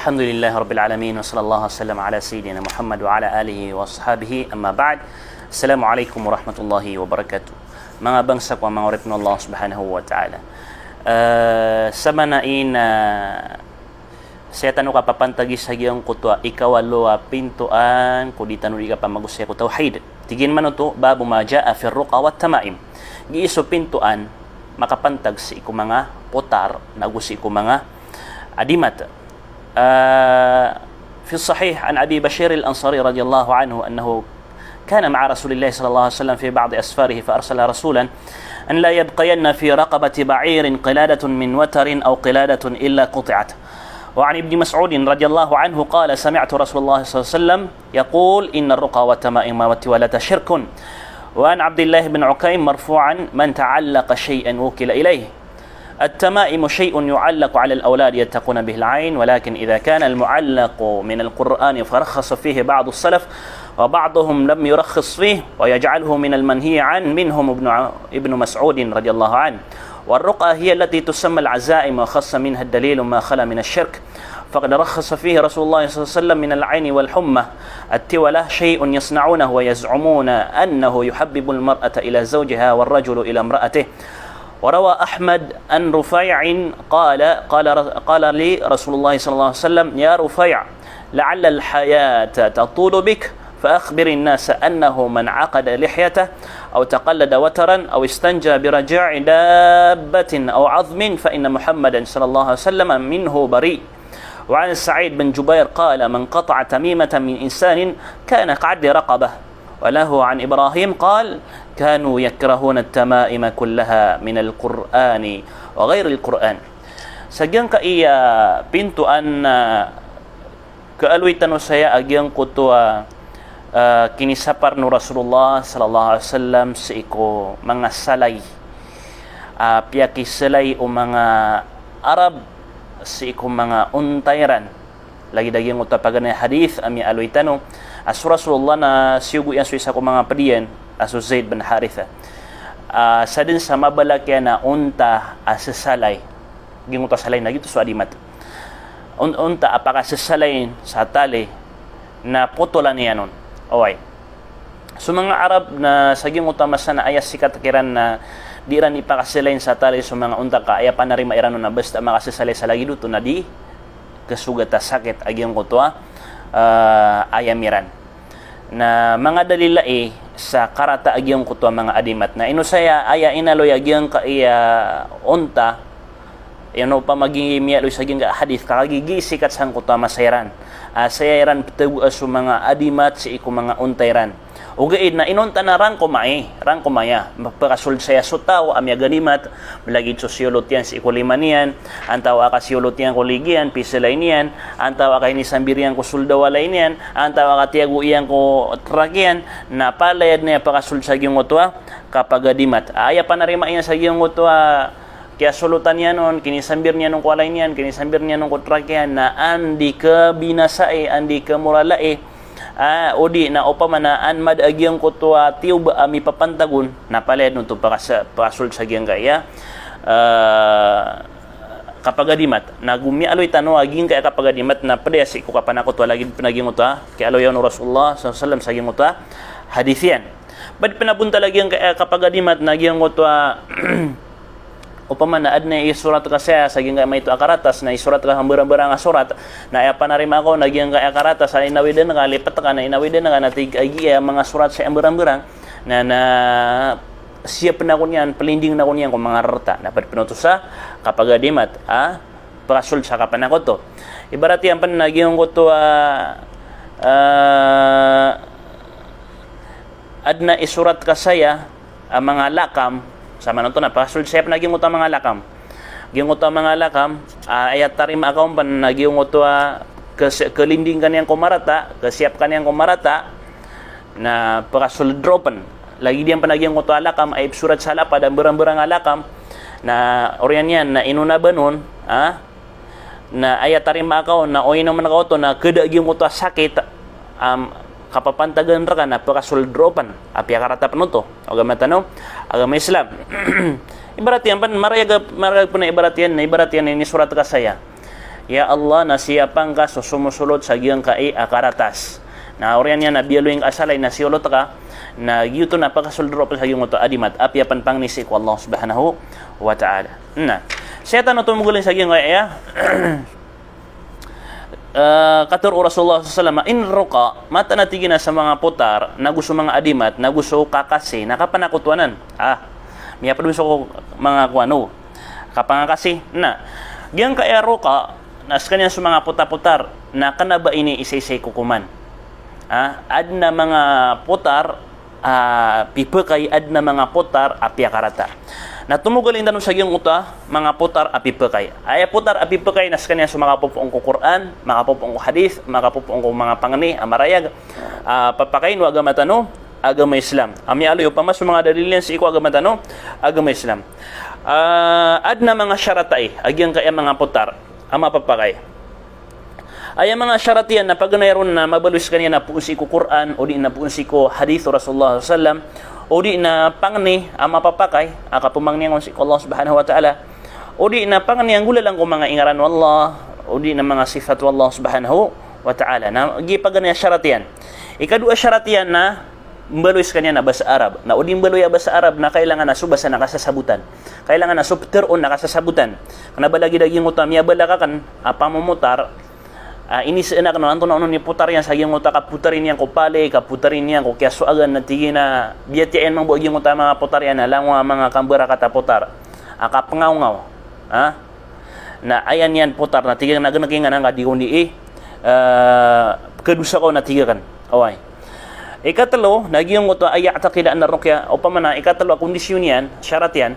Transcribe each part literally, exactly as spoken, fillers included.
Alhamdulillahi Rabbil Alamin, wa sallallahu wa sallam ala Sayyidina Muhammad wa ala alihi wa ashabihi, amma ba'd. Assalamu alaikum warahmatullahi wabarakatuh. Manga bangsa ko a manga oripen o Allah Subhanahu wa Ta'ala. Eh, sa maana i na saya tano kapapantagi sa giyangkoto a ikawalo a pintoan ko di tano di kapamagosaya ko tawhid. Tig iyan man oto, babu ma jaa fi ruqa wa tamaim. Giya so pintoan makapantag sii ko manga potar, na ago sii ko manga adimat. Ah, fi sahih an Abi Bashir al-Ansari radiyallahu anhu annahu kana ma'a Rasulillahi sallallahu alaihi wasallam fi ba'di asfarihi fa arsala rasulan an la yabqiyanna fi raqabati ba'irin qiladatun min watarin aw qiladatun illa quti'at. Wa an Ibni Mas'udin radiyallahu anhu qala sami'tu Rasulullah sallallahu alaihi wasallam yaqul inna ruqa wa tamaima wa tiwalata shirkun. Wa an Abdillah bin Ukaim marfu'an man ta'allaqa shay'an wukila ilayh. التمائم شيء يعلق على الأولاد يتقون به العين، ولكن إذا كان المعلق من القرآن فرخص فيه بعض السلف وبعضهم لم يرخص فيه ويجعله من المنهي عنه منهم ابن ع-، ابن مسعود رضي الله عنه. والرقى هي التي تسمى العزائم وخص منها الدليل ما خلا من الشرك، فقد رخص فيه رسول الله صلى الله عليه وسلم من العين والحمى. التولة شيء يصنعونه ويزعمون أنه يحبب المرأة إلى زوجها والرجل إلى امرأته. وروى أحمد عن رفيع قال، قال ر-، قال لي رسول الله صلى الله عليه وسلم: يا رفيع، لعل الحياة تطول بك، فأخبر الناس أنه من عقد لحيته أو تقلد وترا أو استنجى برجاع دابة أو عظم فإن محمدا صلى الله عليه وسلم منه بريء. وعن سعيد بن جبير قال: من قطع تميمة من إنسان كان كعدل رقبة. وله عن إبراهيم قال: كانوا يكرهون التمائم كلها من القرآن وغير القرآن. Sa giyangkaya pintoan na kaaloy tano saya a giyangkoto a, ah, kinisapar o Rasulullah sallallahu alaihi wasallam sii ko manga salay a piyakisalay o manga Arab sii ko manga onta iran. Lagid a giyangkoto a paganay a hadith a miyaaloy tano a so Rasulullah na siyogo iyan so isa ko manga ped iyan a so Zaid bin Haritha. Ah, sa den sa mabalak iyan a onta a sesalay. Giyangkoto a salay na giyoto so adimat. On-, onta a pakasesalayin sa tali na potolan iyan on. Oway. So manga Arab na sa giyangkoto a masa na aya sikat kiran na di iran ipakasesalayin sa tali so manga onta ka aya panarima iran on na basta makasesalay sa lagid oto na di kesogat a sakit a giyangkoto a, ah, ayam iran. Na manga dalil ai sa karata a giyangkoto a manga adimat. Na ino saya aya inaloy a giyangkaya onta, ino opama gii miyaaloy sa giyangkaya hadith, ka kagiya gii sikat sangkoto a masa iran. Ah, saya iran petago a so manga adimat sii ko manga onta iran. Ogaid na inonta na rangkom ai, rangkom aya. Pekasold saya so taw a miyaganimat, lagid so siyolot iyan sii ko lima niyan, antawaa ka siyolot iyan ko ligi iyan, piselay niyan, antawaa ka inisambir iyan ko sold a walay niyan, antawaa ka tiyago iyan ko trak iyan, na palaya den aya pekasold sa giyangkoto a kapagadimat. Aya panarima iyan sa giyangkoto a kiyasolotan iyan on, kinisambir niyan on ko walay niyan, kinisambir niyan on ko trak iyan, na an di kebinasai, an di kemoralai, ah, odi na opama na an mada a giyangkoto a tiyoba a mipapantag on, na palaya den oto pakasa-, pekasold sa giyangkaya, ah, kapagadimat. Na go miyaaloy tano a giyangkaya kapagadimat na ped aya sii ko kapanakoto a lagid pen a giyangkoto a kiyaaloy o Rasulullah sallallahu alaihi wasallam sa giyangkoto a hadith iyan. Bad pen a bontal a giyangkaya kapagadimat na giyangkoto a opama na aden a isorat ka saya sa giyangkaya maito a karatas, na isorat ka sa mbarang-barang a sorat, na aya panarima ka on na giyangkaya karatas a inawid den ka, lipet ka, na inawid den ka, na tig a giya manga sorat saya mbarang-barang, na, na siyap ako niyan, pelinding ako niyan ko manga rereta. Na ped pen oto sa kapagadimat a pekasold sa kapanakoto. Ibarat iyan pen na giyangkoto a, ah, aden a isorat ka saya a manga lakam, sa maana oto na pekasold saya pen a giyangkoto a manga lakam. Giyangkoto a manga lakam, ah, aya tarima ka on pen na giyangkoto a kes-, kelinding ka niyan ko marata, kesiyap ka niyan ko marata, na pekasold roo pen. Lagid iyan pen a giyangkoto a lakam a ipsorat sa lapad a mbarang-barang a lakam, na oriyan iyan na ino na ba on, ah, na aya tarima ka on na o inomen ka oto na keda a giyangkoto a sakit, am, kapapantagan reka na pekasold roo pen a piyakarata pen oto. Agama tano, agama Islam. Ibarat iyan pen, marayag, marayag pen a ibarat iyan, na ibarat iyan a inisorat ka saya. Ya Allah, na siyapang ka so somosolot sa giyangkai a karatas. Na oriyan iyan na biyaloy ngka a salay na siyolot ka, na giyoto na pakasold roo pn sa giyangkoto a adimat, apiya pn pangni sii ko Allah Subhanahu wa Ta'ala. Na, sii tano tomogalin sa giyangkai a, eh, katharo o Rasulullah sallallahu alaihi wasallam, in ruqa, mataan a tig iyan a so manga potar, nago so manga adimat, nago so kakasi, na kapanakoto anan. Ah, miyapd on so manga kowan o kapangakasi. Na, giyangkai a ruqa, na skaniyan so manga potapotar, na kna ba ini isaisa i kokoman. Ah, adn a manga potar a pipakay, adn a manga potar a piyakarata. Na tomogalin tano sa giyangkoto a manga potar a pipakay. Aya potar a pipakay na skaniyan so makapopoon ko Qur'an, makapopoon ko hadith, makapopoon ko manga pangni a marayag a papakayn o agama tano, agama Islam. A miyaaloy opama so manga dalil iyan sii ko agama tano, agama Islam. Ah, adn a manga sharat ai a giyangkai a manga potar a mapapakay. Aya manga sharat iyan na paganay ron na mabaloy skaniyan na poon sii ko Qur'an, o di na poon sii ko hadith o Rasulullah sallallahu alaihi wasallam, o di na pangni a mapapakay a kapamangni angkoto sii ko Allah Subhanahu wa Ta'ala, o di na pangni a nggolalan ko manga ingaran o Allah, o di na manga sifat o Allah Subhanahu wa Ta'ala. Na giya paganay a sharat iyan. Ikadowa a sharat iyan na mbaloy skaniyan a basa Arab. Na o di mbaloy a basa Arab na kailangan a so basa na kasasabotan. Kailangan a so ptharoon na kasasabotan. Kna ba lagid a giyangkoto a miyabalak akn a pamomotar, ah, inisaan akn o antonaa onon i potar iyan sa giyangkoto a kapotari niyan ko pali, kapotari niyan ko kiyasoagan, na tig iyan a biyatiya iyan mambo a giyangkoto a manga potar iyan a langon a manga kambarakat a potar a kapngawngaw. Ha? Na aya niyan potar na tig akn a giyangkanan ka di ko ndi i, eh, pkhadosa ko na tig akn. Oway. Ikatlo, na giyangkoto a ya'taqida anna ruqya, opama na ikatlo a kondisyon iyan, sharat iyan,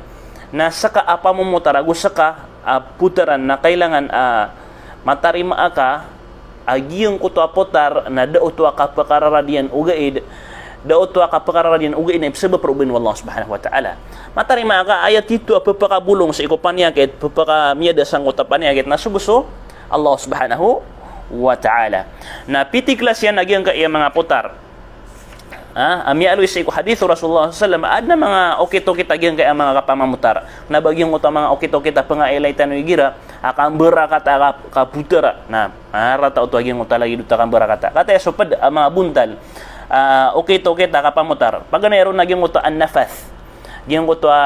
na ska a pamomotar ago ska a potaran na kailangan a matarima aka a giyangkoto a potar na da oto a kapakararad iyan ogaid, da oto a kapakararad iyan ogaid na ipsabap roo o Allah Subhanahu wa Ta'ala. Matarima aka aya tito a pphakabolong sii ko paniyakit, pphakamiyada sangkoto a paniyakit na so bo so Allah Subhanahu wa Ta'ala. Na pito i klas iyan a giyangkai a manga potar. Ha, a miyaaloy sii ko hadith o Rasulullah sallallahu alaihi wasallam, adn a manga okit-okit a giyangkai a manga kapamamotar. Kna ba giyangkoto a manga okit-okit a pngailay tano igira a kambarakat a ka-, kapotara. Na, marata oto a giyangkoto a lagid oto a kambarakat a. Kataya so pd a manga bontal a okit-okit a kapamotar. Paganay ron na giyangkoto a nafath. Giyangkoto a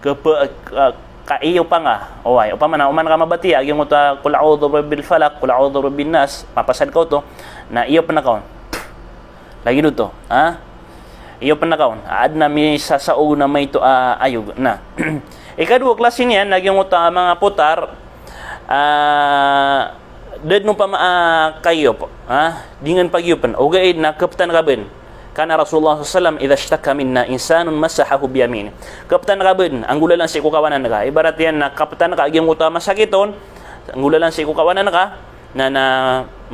kapa-, ka-, kaiyopa ngka. Oway, opama na oman ka mabatiya a giyangkoto a qul a'udhu birabbil falaq, qul a'udhu birabbin nas, mapasad ka oto, na iyopn ka on. Lagid oto, ha? Iyopn ka on. Adn a misasaog na maito a ayog. Na. Ikadowa klasi niyan na giyangkoto a manga potar, ah, da dn opama a kaiyop, ha? Di ngka pagiyopn. Ogaid na kaptan ka bn. Kana Rasulullah sallallahu alaihi wasallam, "Idha ishtaka minna insanun masahahu biyaminihi." Kaptan ka bn, a nggolalan sii ko kawanan ka. Ibarat iyan na kaptan ka a giyangkoto a masakit on, a nggolalan sii ko kawanan ka, na, na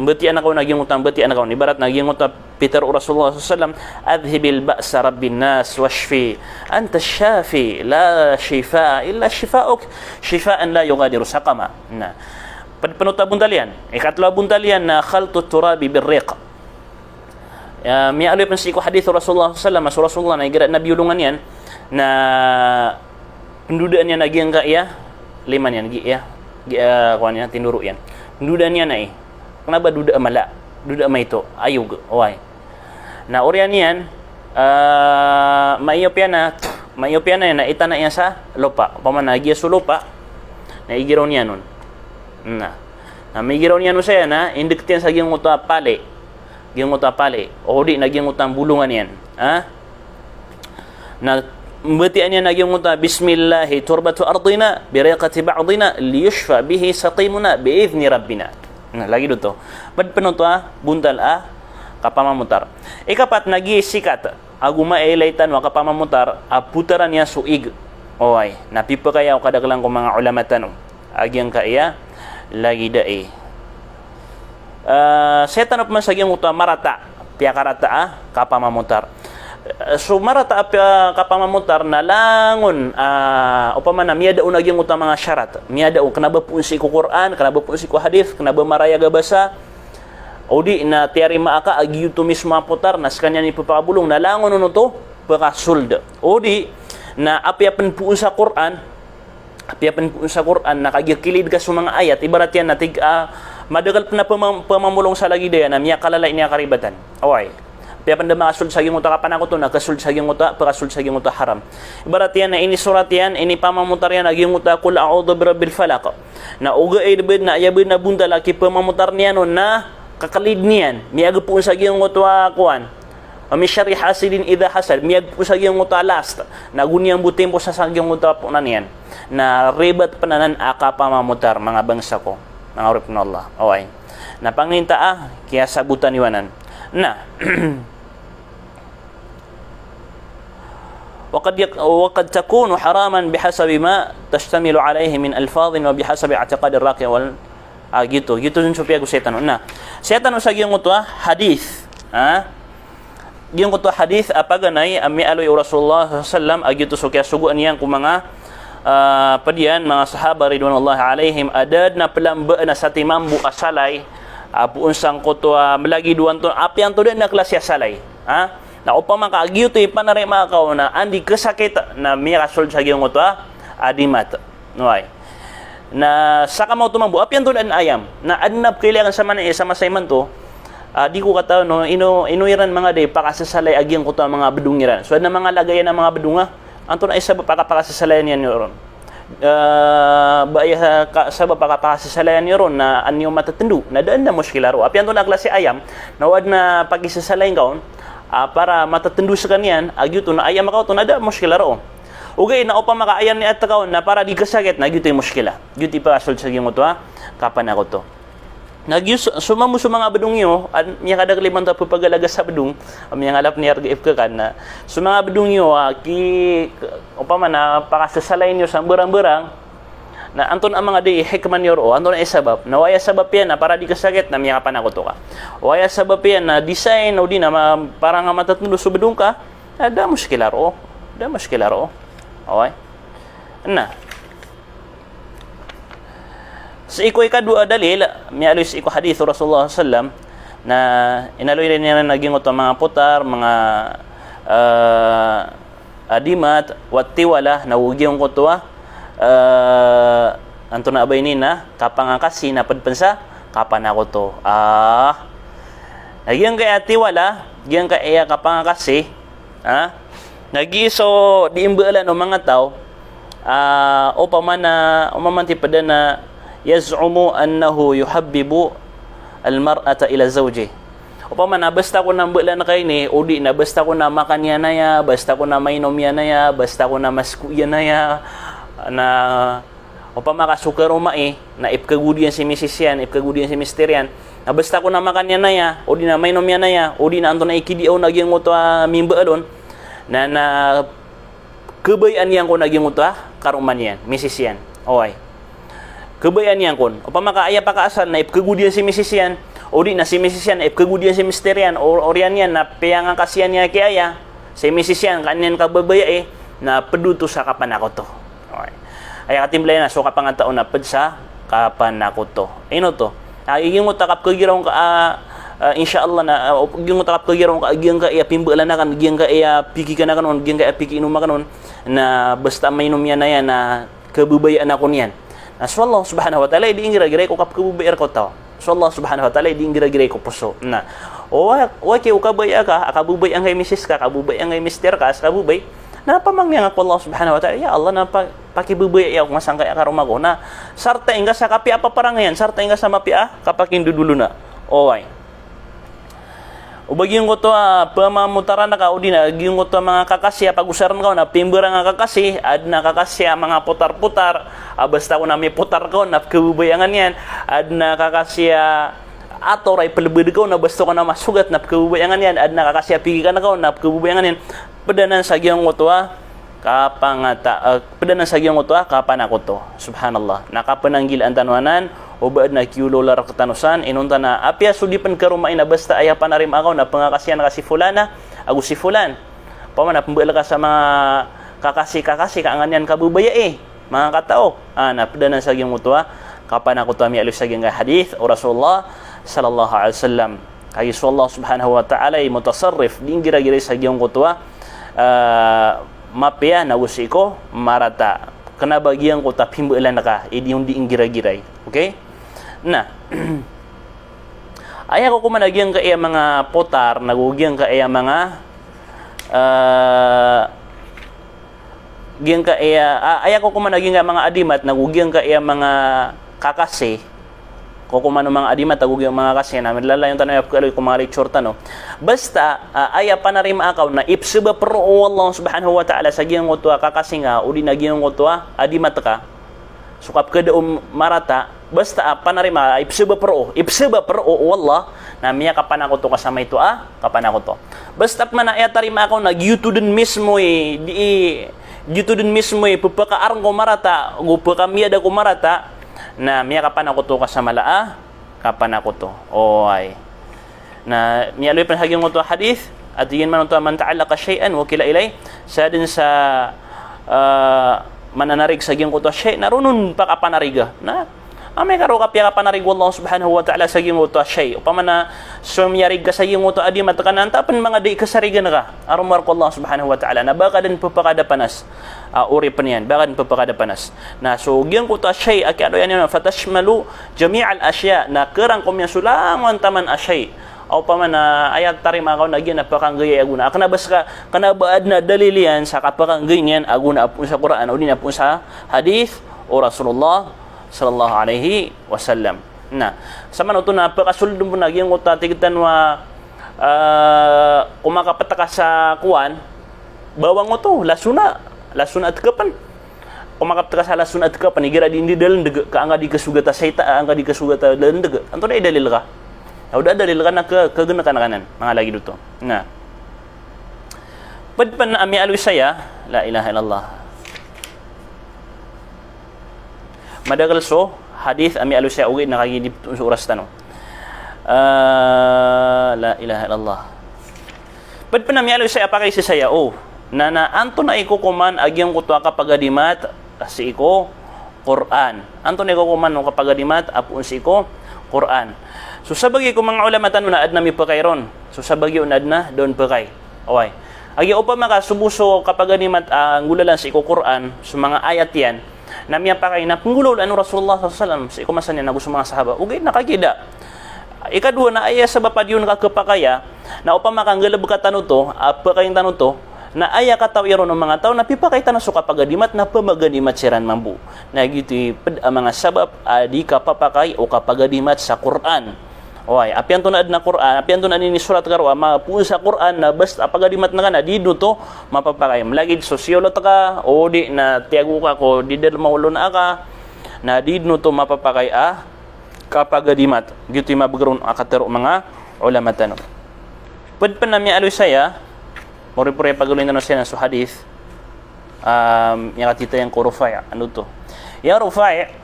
mbatiya ngka on a giyangkoto a mbatiya ngka on. Ibarat na giyangkoto a pitharo o Rasulullah sallallahu alaihi wasallam, "Adhhibil ba'sa rabbin nas washfi. Anta shafi, la shifaa illa shifauk, shifaan la yughadiru saqama." Na, pd pn oto a bontal iyan. Ikatlo a bontal iyan na khaltut turabi birriq. Ya, miyaaloy pn sii ko hadith o Rasulullah sallallahu alaihi wasallam, so Rasulullah na igira na biyolongan iyan, na pndodaan iyan a giyangkaya lima niyan, giya, giya, kowan iyan, tindoro iyan. Pndodaan iyan ai. Kna ba doda a mala, doda a maito, ayog, oway. Na oriyan iyan, ah, maiyop iyan a, maiyop iyan a, na itana iyan sa lopa. Opama na giya so lopa, na igira on iyan on. Na, na migira on iyan on saya na, indkt iyan sa giyangkoto a pali. Giyangkoto a pali. O di na giyangkoto a bolongan iyan. Ha? Na mbatiya niyan a giyangkoto a, "Bismillahi turbatu ardina, biriqati ba'dina, liyushfa bihi saqimuna, bi'idhni rabbina." Na, lagid oto. Pd pn oto a bontal a kapamamotar. Ikapat na giya i sikat ago mailay tano a kapamamotar a potaran iyan so ig. Oway, na pipakaya o kadaklan ko manga olama tano a giyangkaya lagid ai. Ah, sii tano pman sa giyangkoto a marata, piyakarata a kapamamotar. Ah, so marata a piya-, kapamamotar na langon, ah, opama na miyada on a giyangkoto a manga sharat. Miyada on, kna ba poon sii ko Qur'an, kna ba poon sii ko hadith, kna ba marayag a basa, o di na tiyarima aka a giyoto mismo a potar na skaniyan i pphakabolong na langon on oto pakasold. O di na apiya pn poon sa Qur'an, Apiya pn sa Qur'an na kagiya kilid ka so manga ayat, ibarat iyan na tig, ah, madakel pn a pama-, pamamolong sa lagid iyan na miyakalalai niyan karibatan. Oway. Apiya pn da makasold sa giyangkoto a kapanakoto na kasold sa giyangkoto a, pakasold sa giyangkoto a haram. Ibarat iyan na inisorat iyan, inipamamotar iyan a giyangkoto a Qul a'udhu birabbil falaq. Na ogaid bd na aya bd na bontal a kipamamotar niyan on na kakalid niyan. Miyagpoon sa giyangkoto a kowan. Wa min sharri hasidin idha hasad, miyagpo sa giyangkoto a last, na go niyan bo timpo sa sa giyangkoto a ponan iyan, na ribat pn anan a kapamamotar, manga bangsa ko, manga oripn o Allah. Oway. Na panginta a kiyasabotan iyo anan. Na, wa qad yak-, wa qad takunu haraman bihasabi ma tashtamilu alayhi min alfadhin wa bihasabi i'tiqadir raqi wal, ah, giyoto, giyoto dn so piyago sii tano. Na, sii tano sa giyangkoto a hadith. Ha? Giyangkoto a hadith a paganay a miyaaloy o Rasulullah sallallahu alayhi wasallam a giyoto so kiyasogoan iyan ko manga, ah, pd iyan, manga sahaba ridwanullahi alayhim, a da dn a plamba na satiman bo a salay a poon sangkoto a mlagid o anto, apiya anto dn a klasi a salay. Ha? Na opama ka giyoto i panarima ka on na anda i kasakit na miyakasold sa giyangkoto a adimat. Oway. Na sakamaoto mambo, apiya anto dn a ayam. Na adn a pkailay akn sa manga, sa masa imanto, ah, di ko katawan o ino, ino iran manga da i pakasasalay a giyangkoto a manga bdong iran. So adn a manga lagid iyan a manga bdong a, anto na i sabap a kapakasasalayan iyan ron. Ah, ba aya ka-, sabap a kapakasasalayan iyan ron na an iyo matatndo. Na da dn a mushkila roo. Apiya anto na klasi a ayam, na o adn a pakisasalayan ka on, ah, para matatndo skaniyan a giyoto na ayam ka oto, na da a mushkila roo. Ogaid na opama ka aya niyan a tkaw na para di kasakit, na giyoto i mushkila. Giyoto i pakasold sa giyangkoto a kapanakoto. Na giyoto so, so mambo so manga bdong iyo a miyakadakl imanto a pphagalaga sa bdong, a miyangalap niyan rk a ipkhakan na so manga bdong iyo a ki, opama na pakasasalay niyo sa mbarang-mbarang, na anto na manga da i hikmah niyo roo, anto na i sabap. Na o aya sabap iyan na para di kasakit na miyakapanakoto ka. O aya sabap iyan na design odi na ma-, para nga matatndo so bdong ka, na da a mushkila roo. Da a mushkila roo. Oway. Na, sii ko ikadowa a dalil, miyaaloy sii ko hadith o Rasulullah sallallahu alayhi wasallam, na inaloy iran iyan a giyangkoto a manga potar, manga, ah, adimat, wa tiwala, na go giyangkoto a, ah, anto na ba ini na kapangakasi na pd pn sa kapanakoto. Ah. Na giyangkai a tiwala, giyangkai a kapangakasi, ha? Na giya so di imbaalan o manga taw, ah, opama na, opama na tipd a na yaz'umu annahu yuhabbibu al-mar'ata ila zawjih. Opama na basta ko na mbaalan ka ini, odi na basta ko na makan iyan aya, basta ko na mainom iyan aya, basta ko na masko iyan aya, na opama ka so karoma i, na ipkhagod iyan si misis iyan, ipkhagod iyan si mister iyan. Na basta ko na makan iyan aya, odi na mainom iyan aya, odi na anto na ikidiyaw na giyangkoto a mimbaal on. Na, na khabayaan iyan kon a giyangkoto a karoma niyan, misis iyan. Oway. Khabayaan iyan kon. Opama ka aya pakaasal na ipkhagod iyan si misis iyan, odi na si misis iyan na ipkhagod iyan si mister iyan, o-, oriyan iyan na piyangakasiya niyan ki aya, si misis iyan, ka an iyan kababayai, na pd oto sa kapanakoto. Oway. Aya katimbl iyan na so kapangataw na pd sa kapanakoto. Ino oto? Ah, giyangkoto a kapkhagiraw ngka, ah, ah, insha Allah na, ah, giyangkoto a kapkhagiraw ngka, giyangkai a pimbaalan akn, giyangkai a pikikan akn on, giyangkai a pikiinom akn on, na basta mainom iyan aya na khababayaan ako niyan. Na so Allah subhanahu wa ta'ala i di inggiragiray ko kapkhababayai rka o taw. So Allah subhanahu wa ta'ala i di inggiragiray ko poso. Na, o wa-, wa ki o kabaya ka, a kababaya angkai misis ka, kababaya angkai mister ka, a skababay, na pamangni ngka ko Allah subhanahu wa ta'ala, ya Allah, na pa-, pakibabaya ako ngka sangkai a karoma ko. Na sartai ngka sa kapiya a paparangayan, sartai ngka sa mapiya a kapakindodolona. Oway. O ba giyangkoto a pamamotaran ka, odi na giyangkoto a manga kakasi a pagosaran ka on a pimbarang a kakasi, adn a kakasi a manga potar-potar, a basta ko na mipotar ka on na pkhababayaan iyan, adn a kakasi a ator a ipelbed ka on a basta ko na masogat na pkhababayaan iyan, adn a kakasi a pikikan ka on na pkhababayaan iyan. Pd anan sa giyangkoto a kapangata-, eh, pd anan sa giyangkoto a kapanakoto. Subhanallah. Na kapananggilaan tano anan, o ba adn a kiyolawla rktano san, inonta na apiya so di pn karoma i na basta aya panarima ka on na pangakasiyan ka si fulana ago si fulan. Opama na pmbaal ka sa manga kakasi-kakasi ka an iyan kababayai, manga katao. Ah, na pd anan sa giyangkoto a kapanakoto a miyaaloy sa giyangkai a hadith o Rasulullah sallallahu alayhi wasallam. Kagiya so Allah subhanahu wa ta'ala i mutasarrif, di inggiragiray sa giyangkoto a, ah, mapiya na go sii ko marata. kena ba giyangkoto a pimbaalan ka, i di on di inggiragiray. Okay? Na, aya ko koman a giyangkaya manga potar, nago giyangkaya manga, eh, giyangkaya, a-, aya ko koman a giyangkaya manga adimat, nago giyangkaya manga kakasi, ko koman o manga adimat ago giyangkaya manga kakasi, na malalayon tano aya pekaloy ko manga lecture tano. Basta, a, aya panarimaa ka on na ipsebap roo o Allah subhanahu wa ta'ala sa giyangkoto a kakasi nga, odi na giyangkoto a adimat ka. So kapekada o marata, basta a panarimaa, ipsebap roo, ipsebap roo o Allah, na miyakapanakoto ka sa maito a kapanakoto. Basta pman a aya tarimaa ka on na giyoto den mismo i, di i, giyoto den mismo i pepakaareng ko marata, go pekamiyada ko marata, na miyakapanakoto ka sa mala a kapanakoto. Oway. Na miyaaloy pn sa giyangkoto a hadith, a tig iyan man oto a, "Man ta'allaqa shay'an wukila ilayh." Sa den sa, eh, mananarig sa giyangkoto a shay', na roo on pakapanariga. Na amay ka roo ka piyakapanarig o Allah subhanahu wa ta'ala sa giyangkoto a shay'. Opama na so miyarig ka sa giyangkoto a adimat ka na antaa pn manga di kasarigan ka a rowar ko Allah subhanahu wa ta'ala, na ba ka den pepakadapanas a oripn iyan, ba ka den pepakadapanas. Na so giyangkoto a shay' a kiyaaloy niyan on, fatashmalu jami'al ashya', na kerangkom iyan so langowan taman a shay'. Opama na aya tarimaa ka on na giya na pekanggay a gona. A kena ba ska, kena ba aden a dalil iyan sa kapekanggay niyan a gona a poon sa Qur'an, odi na poon sa hadith o Rasulullah sallallahu alaihi wasallam. Na, samanoto na pekasold on pn a giyangkoto a tig tano a, eh, ko makapeteka sa kowan, bawang oto, lasona, lasona a tekepn. Ko makapeteka sa lasona a tekepn, igira di, di dalendeg, ka angka di kesogat a sayta, angka di kesogat a dalendeg. Antonaa i dalil ka? Aya da a dalil ka na ke, kegenekan ka nan, manga lagid oto. Na, ped pn a miyaaloy saya, la ilaha illallah. Madakel so hadith a miyaaloy saya, ogaid na kagiya di pn so oras tano. Eh, la ilaha illallah. Ped pn a miyaaloy saya a pakaiza saya, o. Na, na antonaa i kokoman a giyangkoto a kapagadimat sii ko Qur'an. Antonaa i kokoman o kapagadimat a poon sii ko Qur'an. So sabagi ko manga ulama tano na aden a mipakay ron. So sabagi on aden a da on pakay. Oway. A giya opama ka so bo so kapagadimat a nggolalan sii ko Qur'an, so manga ayat iyan, na miyapakay na penggolaolaan o Rasulullah sallallahu alaihi wasallam sii ko masa niyan ago so manga sahaba. Ogaid na kagiya da. Ikadowa na aya sabap a di on kakepakaya, na opama ka nggalebeka tano oto, a pakayin tano oto, na aya katawi ron o manga taw na pipakay tano so kapagadimat na pemagadimat siran mambo. Na giyoto i ped a manga sabap a di kapapakay o kapagadimat sa Qur'an. Oway, apiya antonaa den a Qur'an, apiya antonaa den i inisorat ka roo a ma-, poon sa Qur'an, na basta a pagadimat ngka na di den oto mapapakay. Malagid so siyolat ka, odi na tiyago ka ko di den maolon aka, na di den oto mapapakay a kapagadimat. Giyoto i mabeger on a katero o manga ulama tano. Ped pn a miyaaloy saya, mori-, moriporiyapagaloy tano saya na so hadith, um, miyakatitayan ko Rufai', ano oto? Ya Rufai',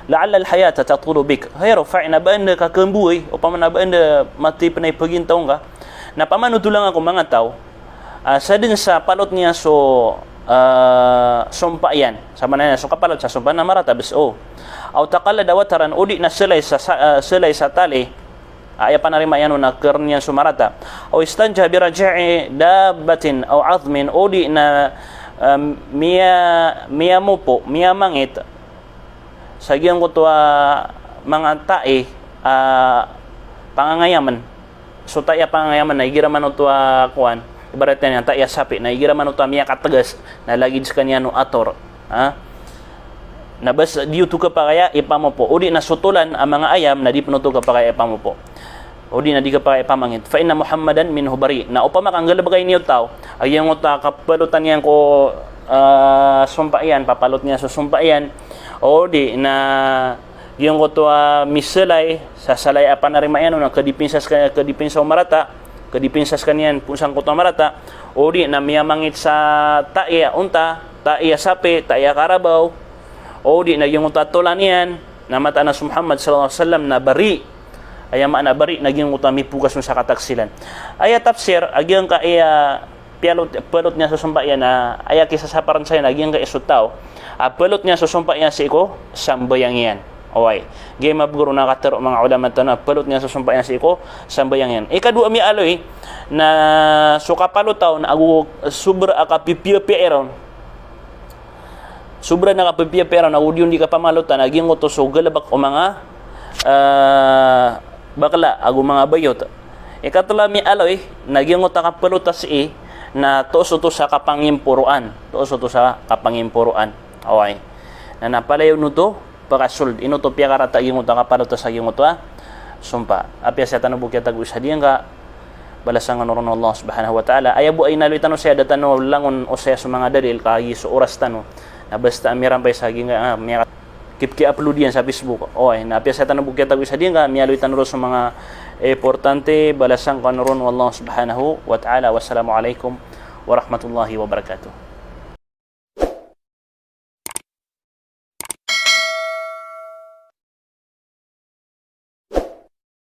la'alla al-hayata tatulu bik. Hay Rufai', na ba anda ka kembowai, opama na ba anda mathay pn a ipegintaw ngka. Na pamanotolan ako manga taw, ah, sa den sa palot niyan so, ah, sompa iyan. Sa mana niyan so kapalot sa sompa na marata bes o. Aw taqallada wataran, odi na selay sa, sa, ah, selay sa tali. Aya panarima iyan on na kern iyan so marata. Aw istanjaha biraji'i dabbatin aw azmin, odi na, ah, miya-, miyamopo, miyamangit sa giyangkoto a manga tai a pangangayamen. So tai a pangangayamen na igira man oto a kowan, ibarat iyan a tai a sapi, na igira man oto a miyakategas, na lagid sekaniyan o ator. Ha? Na bes di oto kapakay a ipamopo. Odi na so tolan a manga ayam, na di pen oto kapakay a ipamopo. Odi na di kapakay a ipamangit. Fa inna Muhammadan minhu bari'. Na opama ka nggalebek a ini o taw a giyangkoto a kapalotan iyan ko, ah, sompa iyan, papalot niyan so sompa iyan. Odi na giyangkoto a miselay sa selay a panarima iyan on na kedipinsa seka-, kedipinsa o marata, kedipinsa sekaniyan poon sangkoto a marata, odi na miyamangit sa tai a onta, tai a sapi, tai a karabaw, odi na giyangkoto a tolan iyan, na mataan a so Muhammad sallallahu alaihi wasallam na bari'. Aya maana bari' na giyangkoto a mipokas on sa kataksilan. Aya tafsir a giyangkaya piyalot, pelot niyan so sompa iyan na aya kisasaparan saya na giyangkaya so taw a pelot niyan so sompa iyan sii ko sambayang iyan. Oway. Giya i mabeger on a katero o manga ulama tano a pelot niyan so sompa iyan sii ko sambayang iyan. Ikadowa a miyaaloy na so kapalot on ago sobra a kapipiyapiya iron Sobra na kapipiya pera na odi on di kapamalotan, na giyangkoto so galebek o manga, eh, bakla ago manga bayot. Ikatlo a miyaaloy na giyangkoto a kapalotas i na toos oto sa kapangimporoan. Toos oto sa kapangimporoan. Oway. Na na palaya on oto pakasold. Ino oto piyakarata giyangkoto a kapalotas a giyangkoto a sompa. Apiya saya tano bo kiyatago sa diyangka, balasan kano ron o Allah subhanahu wa ta'ala. Aya bo a inaloy tano saya, da tano langon o saya so manga dalil, kagiya so oras tano. Na basta a mirampay sa giyangka, ah, miya-, kip ki-upload iyan sa Facebook. Oway, na apiya saya tano bo kiyatago sa diyangka, miyaaloy tano ron so manga importante, balasan kano ron o Allah subhanahu wa ta'ala. Wassalamu alaikum warahmatullahi wabarakatuh.